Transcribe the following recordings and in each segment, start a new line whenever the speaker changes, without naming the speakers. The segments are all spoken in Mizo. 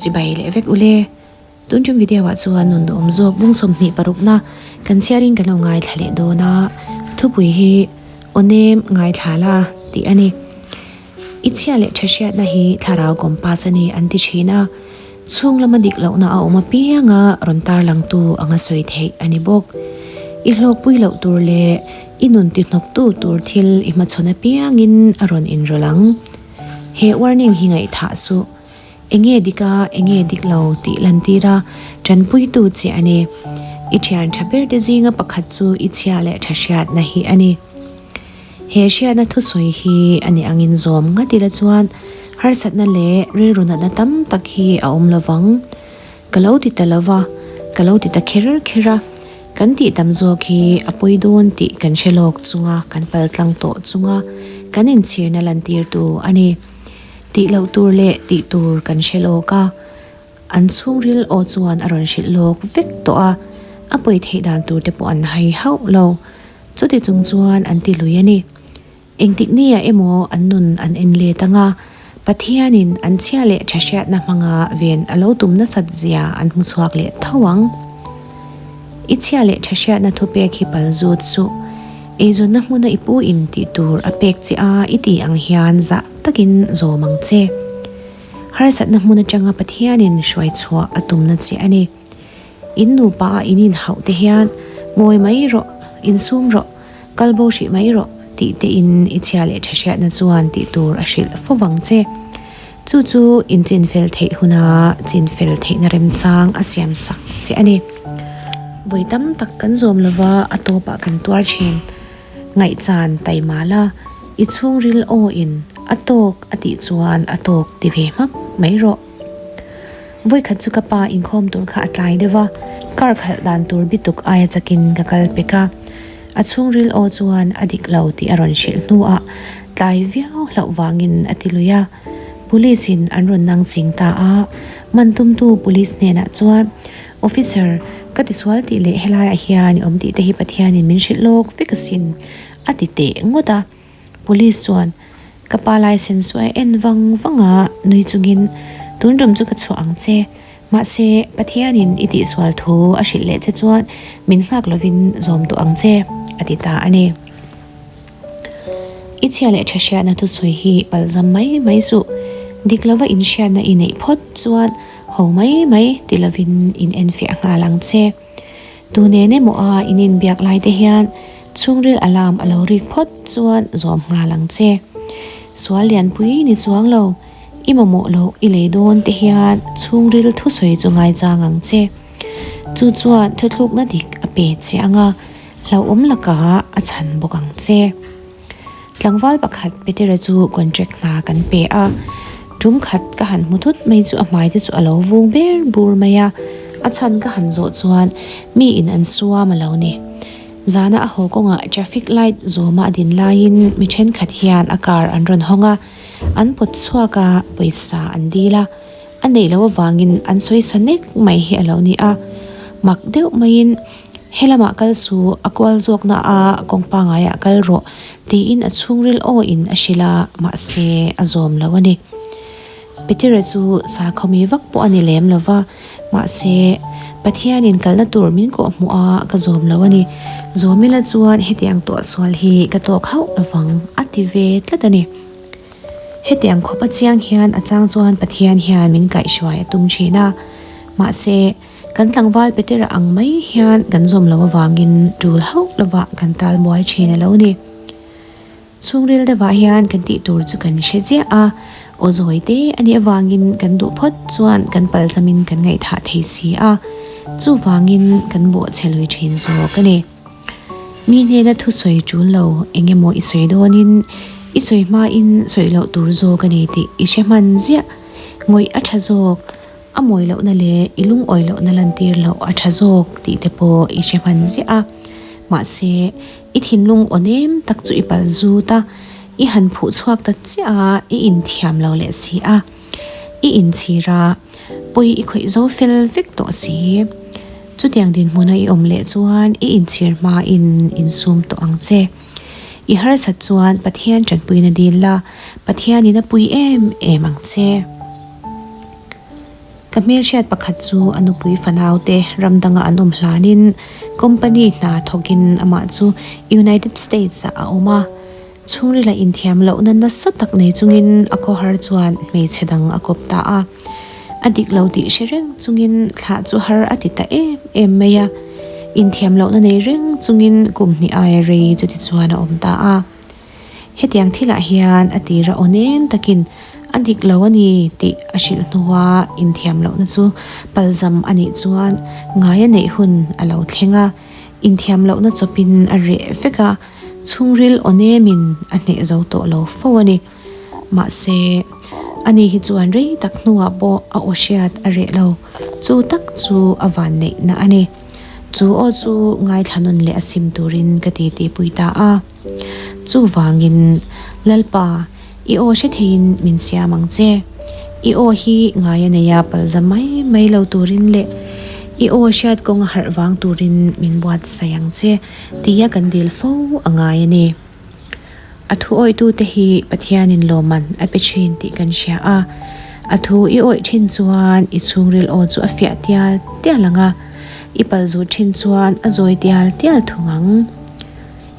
Chibai leh vek ule. Tun tum video ah chuan nun duhawm zawk bung 26 na kan chhiarin kan lo ngaithla leh dawn a, thupui hi aw nem ngaithla la tih a ni. I chhia leh tha hriatna hi thlarau compass a ni an ti thin a, chhung lama dik lohna a awm apianga rawn tarlangtu anga sawi theih a ni bawk. I hlawkpui loh tur leh i nun ti hnawktu tur thil i hmachhawn apiangin a rawn inrawlh ang. He warning hi ngaihthah suh. Enge dik a, enge dik lo tih lantir a, tanpuitu che a ni. I thian tha ber te zinga pakhat chu i chhia leh tha hriatna hi a ni. He hriatna thusawi hi a ni angin zawm ngat ila chuan harsatna leh rilru natna tam tak hi a awm lovang. Ka lo ti ta lova, ka lo ti ta kher kher a, kan tih tam zawk hi a pawi dawn tih kan hre lawk chunga kan pal tlang tawh chunga kan inchhirna lantirtu a ni. Tih loh tur leh tih tur kan hre lawk a, an chhungril aw chuan a rawn hrilh lawk vek tawh a, a pawi theih dan tur te pawh an hai hauh lo. Chuti chung chuan an ti lui a ni. Engtik nia emaw an nun an en let ang a, Pathianin an chhia leh tha hriatna hmanga ven a lo tum nasat zia an hmu chhuak leh tho ang. I chhia leh tha hriatna thupek hi pal zut suh. Eizawnna hmuna i pu in tih tur a pek che a i tih ang hian zah takin zawm ang che. Harsatna hmun atanga Pathianin hruai chhuah a tumna che a ni. In nupa a in inhauh te hian ngawi mai rawh, insum rawh, kal bo hrih mai rawh tih te in i chhia leh tha hriatna chuan tih tur a hrilh fo vang che. Chu chu in chinfel theih huna chinfel theihna remchang a siam sak che a ni. Vawi tam tak kan zawm lova a tawpah kan tuar thin. Ngaihchan taima la, i chhungril aw in a tawk a tih chuan a tawk ti ve hmak mai rawh. Vawikhat chu ka pa inkhawm tur kha a tlai deuh a, car khalh dan tur bituk aia chakin ka kal pek a. A chhungril aw chuan a dik lo tih a rawn hrilh hnuah tlai viau hlauh vangin a ti lui a. Police in an rawn nang ching ta a, man tumtu police hnenah chuan, Officer, ka tisual tih leh helaiah hian i awm tih te hi Pathianin min hrilh lawk vek asin, a ti teh ngawt a. Police chuan, Ka pa license chu a en vang vang a, nui chungin, Tun tum chu ka chhuah ang che. Mahse, Pathianin i tihsual thu a hrilh leh che chuan min nghak lovin zawm tawh ang che, a ti ta a ni. I chhia leh tha hriatna thusawi hi palzam mai mai suh. Dik lova inhriatna i neih phawt chuan ho mai mai ti lovin in enfiah nghal ang che. Tu nen emaw a in inbiak lai te hian chhungril alarm a lo rik phawt chuan zawm nghal ang che. Sual lianpui ni chuang lo, i mamawh loh i lei dawn te hian chhungril thusawi chu ngaichang ang che. Chu chuan thuthlukna dik a pe che ang a. Hlauhawm lakah a chhan bawk ang che. Tlangval pakhat Petera chu contract hna kan pe a, tum khat ka han hmu thut mai chu a hmai te chu a lo vung ber bur mai a, a chhan ka han zawh chuan mi in an suam a lo ni. Zana a haw kawngah traffic light zawma a din laiin mi thenkhat hian a car an rawn hawng a, an pawt chhuak a, pawisa an dil a, a neih loh avangin an sawi sa nek mai hi a lo ni a, mak deuh maiin Helamah kal su, a kual zawkna a kawng pangaiah kal rawh, tiin a chhungril awiin a hrilh a, mahse a zawm lo a ni. Petera chu sakhawmi vak pawh a ni lem lo va, mahse Pathianin kalna tur min kawhhmuh a ka zawm lo a ni. Zawmila chuan hetiang tuahsual hi ka tawk hauh lovang, a ti ve tlat a ni. Hetiang khawp a chiang hian a chang chuan Pathian hian min kaihhruai a tum thin a, mahse, Kan tlangval Petera ang mai hian kan zawm loh avangin tul hauh lovah kan tal muai thin a lo ni. Chhungril deuhah hian kan tih tur chu kan hre chiah a, aw zawi te a nih avangin kan duh phawt chuan kan palchamin kan ngaihthah thei si a, chuvangin kan bawhchhe lui thin zawk a ni. Mi hnena thusawi tul lo eng emaw i sawi dawnin i sawi hmain sawi loh tur zawk a ni tih i hre hman ziah, ngawih a tha zawk. A mawi lohna leh i lungawi lohna lantir loh a tha zawk tih te pawh i hre hman ziah a. Mahse, i thinlung aw nem tak chu i pal zut a, i han phuh chhuak ta chiah a, i inthiam lo leh si a. I inchhir a, pawi i khawih zo fel vek tawh si. Chutiang dinhmuna i awm leh chuan i inchhir hmain insum tawh ang che. I harsat chuan Pathian tanpuina dil la, Pathianin a pui em em ang che. Ka hmelhriat pakhat chu a nupui fanau te ram danga an awm hlanin company hna thawkin amah chu United States ah a awm a. Chhungrila inthiam lohna nasa tak nei chungin a khawhar chuan hmeichhe dang a kawp ta a. A dik lo tih hre reng chungin thlah chu har a ti ta em em mai a. Inthiam lohna nei reng chungin kum hnih aia rei chuti chuan a awm ta a. Hetiang thilah hian a tira aw nem takin a dik lo a ni tih a hrilh hnua inthiam lohna chu palzam a nih chuan ngai a neih hun a lo thleng a, inthiam lohna chawpin a reh vek a, chhungril aw nemin a hneh zo tawh lo fo a ni. Mahse, ani hi chuan rei tak hnuah pawh a aw hriat a reh lo, chu tak chu a vanneihna a ni. Chu aw chu ngaithla nawn leh a sim turin ka titipui ta a. Chuvangin, Lalpa, i aw hre theiin min siam ang che. I aw hi ngai a nei a palza mai mai lo turin leh i aw hriat kawng a harh vang turin min buatsaih ang che tia kan dil fo a ngai a ni. A thu awihtute hi Pathianin lawmman a pe thin tih kan hria a. A thu i awih thin chuan i chhungril aw chu a fiah tial tial ang a, i palzut thin chuan a zawi tial tial thung ang.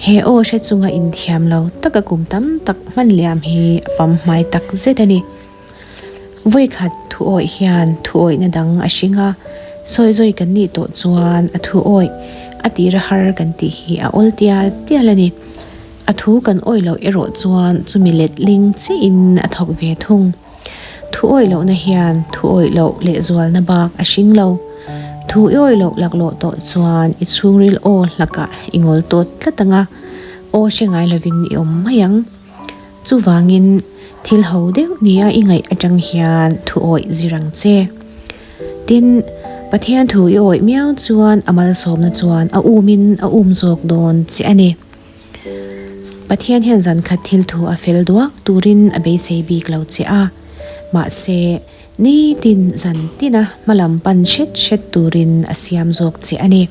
He aw hre chunga inthiam lo taka kum tam tak hman liam hi a pam hmai tak zet a ni. Vawikhat thu awih hian thu awihna dang a hring a, sawi zawi kan nih tawh chuan a thu awih a tira har kan tih hi a awl tial tial a ni. A thu kan awih loh erawh chuan chumi letling chiahin a thawk ve thung. Thu awih lohna hian thu awih loh lehzualna bak a hring lo. Thu i awih loh laklawh tawh chuan i chhungril aw hlakah i ngawl tawt tlat ang a, aw hre ngai lovin i awm mai ang. Chuvangin, thil ho deuh nia i ngaih atang hian thu awih zir ang che. Tin, Pathian thu i awih miau chuan a malsawmna chuan a umin a um zawk dawn che a ni. Pathian hian zan khat thil thu a fel duak turin a beisei bik lo che a, mahse, nitin zan tina hmalam pan hret hret turin a siam zawk che a ni.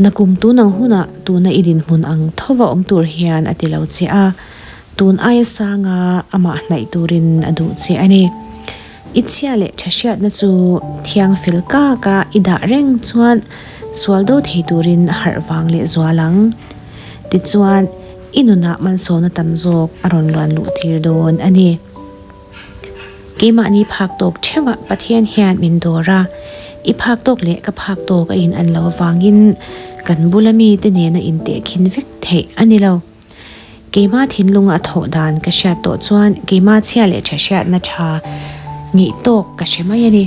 Nakum tun ang hunah tuna i dinhmun ang thova awm tur hian a ti lo che a, tun aia sanga amah hnaih turin a duh che a ni. I chhia leh tha hriatna chu thiang fel kaka i dah reng chuan sual do thei turin a harh vang leh zual ang. Tichuan, i nunah malsawmna tam zawk a rawn luan luh tir dawn a ni. Keimahni phak tawk theuhah Pathian hian min dawr a, i phak tawk leh ka phak tawk a in an lo avangin kan bula mite nena intehkhin vek theih a ni lo. Keimah thinlunga a thawh dan ka hriat tawh chuan keimah chhia leh tha hriatna tha nih tawk ka hre mai a ni.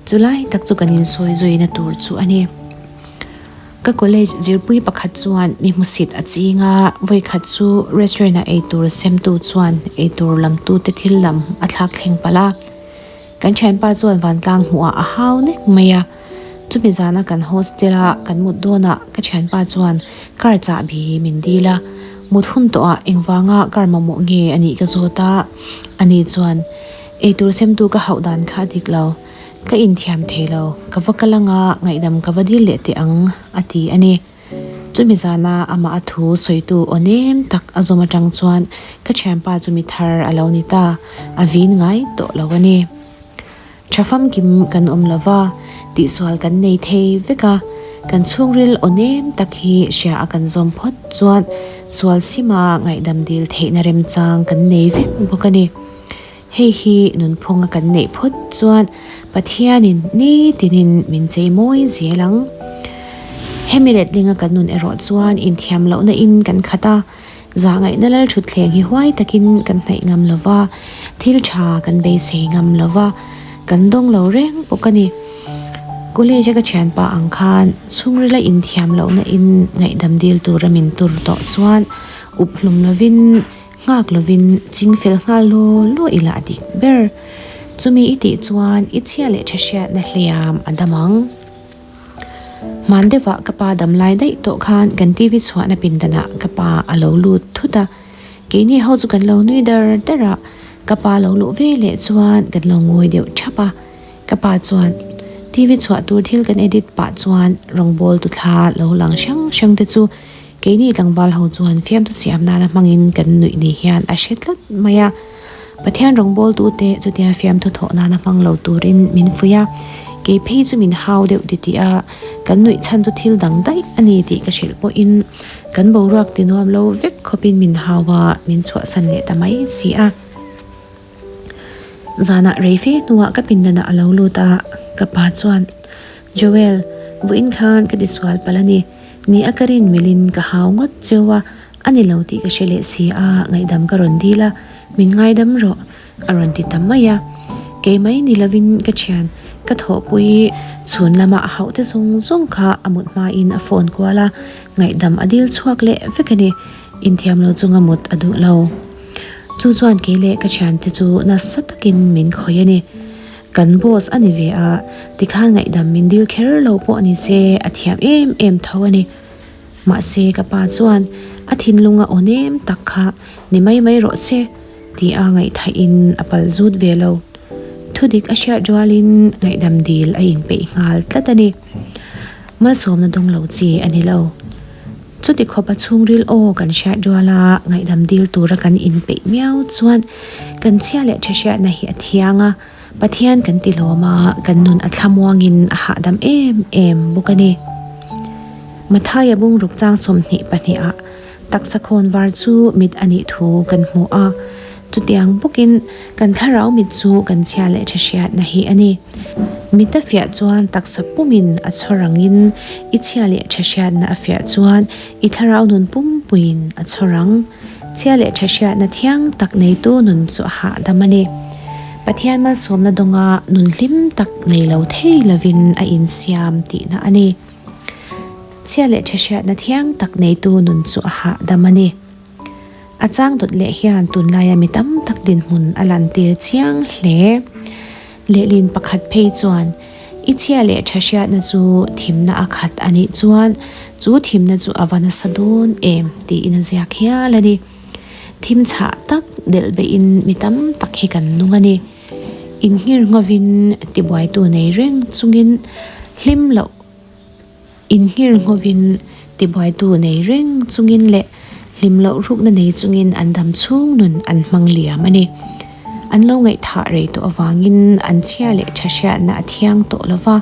Chulai tak chu kan insawi zuina tur chu a ni. Ka college zirpui pakhat chuan mi hmusit a ching a, vawikhat chu restaurant ah eitur semtu chuan eitur lamtute thil lam a thlak thleng palh a. Kan thianpa chuan vantlang hmuhah a hau nek mai a. Chumi zana kan hostel a kan mut dawnah ka thianpa chuan car chahbi min dil a, mut hun tawhah engvanga car mamawh nge a nih ka zawt a, ani chuan eitur semtu ka hauh dan kha a dik lo, ka inthiam thei lo, ka va kal anga ngaihdam ka va dil leh teh ang a ti a ni. Chumi zana amah a thu sawitu aw nem tak a zawm atang chuan ka thianpa chu mi thar a lo ni ta, a vin ngai tawh lo a ni. Tha famkim kan awm lo va, tihsual kan nei thei vek a, kan chhungril aw nem tak hi hria a kan zawm phawt chuan sual sima ngaihdam dil theihna remchang kan nei vek bawk a ni. Hei hi nunphunga kan neih phawt chuan Pathianin nitinin min chei mawi zel ang. Hemi letlinga kan nun erawh chuan inthiam lohna in kan khat a, zahngaihna lalthutthleng hi huai takin kan hnaih ngam lo va, thil tha kan beisei ngam lo va, kan dawng lo reng bawk a ni. College a ka thianpa ang khan chhungrila inthiam lohna in ngaihdam dil tura min tur tawh chuan up hlum lovin, Nghak lovin ching fel nghal law law ila a dik ber. Chumi i tih chuan i chhia leh tha hriatna hliam a dam ang. Hman deuhah ka pa dam lai daih tawh khan kan TV chhuahna pindanah ka pa a lo lut thut a. Keini ho chu kan lo nui dar dar a, ka pa lo luh ve leh chuan kan lo ngawi deuh thap a. Ka pa chuan TV chhuah tur thil kan edit pah chuan rawngbawl tuthla lo lang hrang hrang te chu Keini tlangval ho chuan fiamthu siam nana hmangin kan nuih ni hian a hre tlat mai a. Pathian rawngbawltute chutia fiamthu thawh nana hmang lo turin min fuih a, kei phei chu min hau deuh titih a, kan nuih chhan chu thil dang daih a ni tih ka hrilh pawhin kan boruak ti nuam lo vek khawpin min hau a, min chhuahsan leh ta mai si a. Zanah rei fe hnuah ka pindanah a lo lut a, ka pa chuan, Joel, vawiin khan ka tisual palh a ni. Ni a ka rin milin ka hau ngawt cheu a, a ni lo tih ka hre leh si a, ngaihdam ka rawn dil a, min ngaidam rawh a rawn ti ta mai a. Kei mai ni lovin ka thian, ka thawhpui chhun lama a hauh te zawng zawng kha a mut hmain a phone kual a, ngaihdam a dil chhuak leh vek a ni, inthiam lo chunga mut a duh lo. Chu chuan kei leh ka thiante chu nasa takin min khawih a ni. Kan boss a ni ve a, tikhan ngaihdam min dil kher lo pawh ni se a thiam em em tho a ni. Mahse ka pa chuan a thinlunga aw nem tak kha ni mai mai rawh se tih a ngaihthahin a pal zut ve lo. Thudik a hriat rualin ngaihdam dil a inpeih nghal tlat a ni. Malsawmna dawng lo chi a ni lo. Chuti khawp a chhungril aw kan hriat ruala ngaihdam dil tura kan inpeih miau chuan kan chhia leh tha hriatna hi a thiang a, Pathian kan ti lawm a, kan nun a thlamuangin a hahdam em em bawk a ni. Mathaia bungruk chang 22 ah taksa khawn var chu mit a nih thu kan hmu a, chutiang bawkin kan thlarau mit chu kan chhia leh tha hriatna hi a ni. Mit a fiah chuan taksa pumin a chhawr angin i chhia leh tha hriatna a fiah chuan i thlarau nun pumpuiin a chhawr ang. Chhia leh tha hriatna thiang tak neitu nun chu a hahdam a ni. Pathian malsawmna dawnga nun hlim tak nei lo thei lovin a insiam tihna a ni. Chhia leh tha hriatna thiang tak neitu nun chu a hahdam a ni. A chang dawt leh hian tunlaia mi tam tak dinhmun a lantir chiang hle. Lehlin pakhat phei chuan, I chhia leh tha hriatna chu thimna a khat a nih chuan chu thimna chu a va nasa dawn em tiin a ziak hial a ni. Thim chhah tak delh beihin mi tam tak hi kan nung a ni. Inngir ngawin tibuaitu nei reng chungin hlim loh Inngir ngawin tibuaitu nei reng chungin leh hlim loh rukna nei chungin an dam chhung nun an hmang liam a ni. An lo ngaihthah rei tawh avangin an chhia leh tha hriatna a thiang tawh lo va,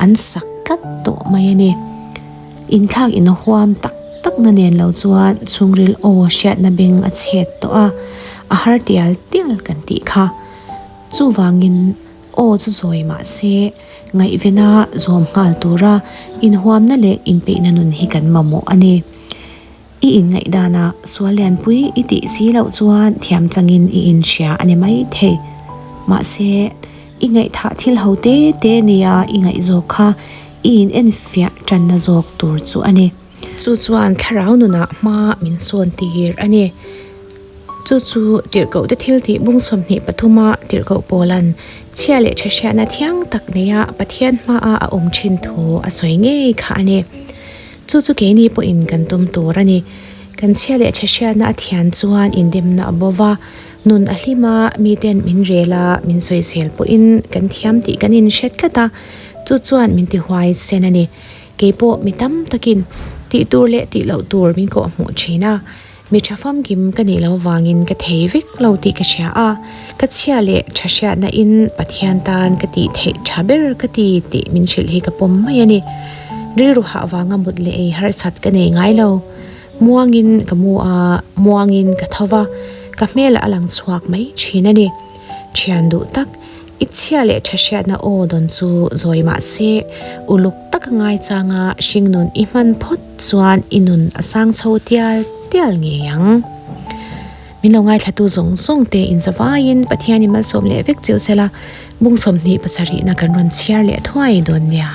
an sak tlat tawh mai a ni. Inthlak inhuam tak takna nen lo chuan chhungril aw hriatna beng a chhet tawh a, a har tial tial kan tih kha. Chuvangin. Aw chu zawi mah se, ngaihvena zawm nghal tura inhuamna leh inpeihna nun hi kan mamawh a ni. I inngaihdanah sual lianpui i tih si loh chuan thiam changin i inhria a ni mai thei. Mahse, i ngaihthah thil ho te te nia i ngaih zawk kha i inenfiah tanna zawk tur chu a ni. Chu chuan thlarau nunah hma min sawn tir a ni. Chu chu tirhkoh te thil tih bung 23 a tirhkoh Paula'n chhia leh tha hriatna thiang tak neia Pathian hmaa a awm thin thu a sawi ngei kha a ni. Chu chu keini pawhin kan tum tur a ni. Kan chhia leh tha hriatna a thian chuan indemna a bo va, nun a hlim a, miten min rel a, min sawisel pawhin kan thiam tih kan inhre tlat a, chu chuan min tihuai sen a ni. Kei pawh mi tam takin tih tur leh tih loh tur min kawh hmuh thin a, mi tha famkim ka nih loh vangin ka thei vek lo tih ka hria a, ka chhia leh tha hriatna in Pathian tan ka tih theih tha ber ka ti tih min hrilh hi ka pawm mai a ni. Rilru hah vanga mut leh ei harsat ka nei ngai lo. Muangin ka mu a, muangin ka tho va, ka hmelah a lang chhuak mai thin a ni. Thian duh tak. I chhia leh tha hriatna aw dawn chu zawi mah se, uluk taka ngaichanga hringnun i hman phawt chuan i nun a sang chho tial tial ngei ang. Min lo ngaithlatu zawng zawng te inzavaiin Pathianin malsawm leh vek cheu sela, bung 27 na kan rawn chhiar leh thuai dawn nia.